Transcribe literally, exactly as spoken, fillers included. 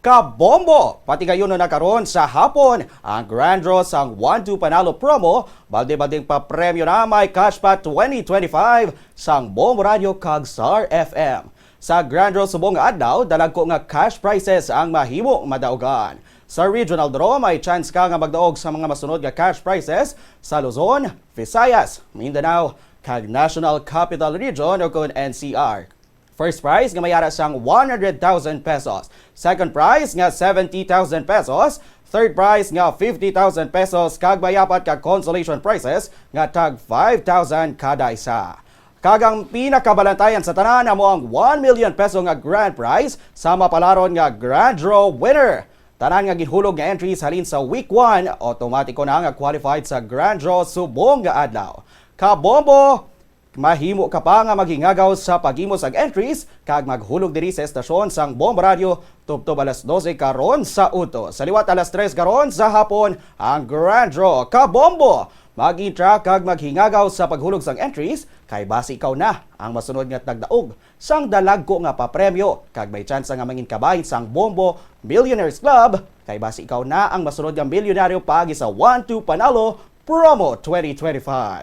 Kabombo! Patigayon na karon sa hapon ang Grand Draw sang One two Panalo Promo. Balde-baldeng papremyo na may Cashpot twenty twenty-five sang Bombo Radio kag Star F M. Sa Grand Draw subong nga adlaw, dalagko nga cash prizes ang mahimong madaugan. Sa Regional Draw, may chance ka nga magdaog sa mga masunod nga cash prizes sa Luzon, Visayas, Mindanao, kag National Capital Region o kon N C R. First prize nga may ara sang one hundred thousand pesos. Second prize nga seventy thousand pesos. Third prize nga fifty thousand pesos kag may apat ka consolation prizes nga tag five thousand kada isa. Kag ang pinakabalantayan sa tanan amo ang one million peso nga grand prize sa mapalaron nga grand draw winner. Tanan nga ginhulog nga entries halin sa week one, automatiko na nga qualified sa grand draw subong nga adlaw. Kabombo! Mahimo ka pa nga maghingagaw sa paghimo sang entries kag maghulog diri sa estasyon sang Bombo Radio tubtob alas dose karon sa udto. Sa liwat alas tres karon sa hapon ang Grand Draw. Kabombo! Mag-entra kag maghingagaw sa paghulog sang entries kay basi ikaw na ang masunod nga tagdaog sang dalagko nga papremyo kag may tsansa nga mangin kabahin sang Bombo Millionaires Club kay basi ikaw na ang masunod nga milyonaryo paagi sa One two Panalo Promo twenty twenty-five.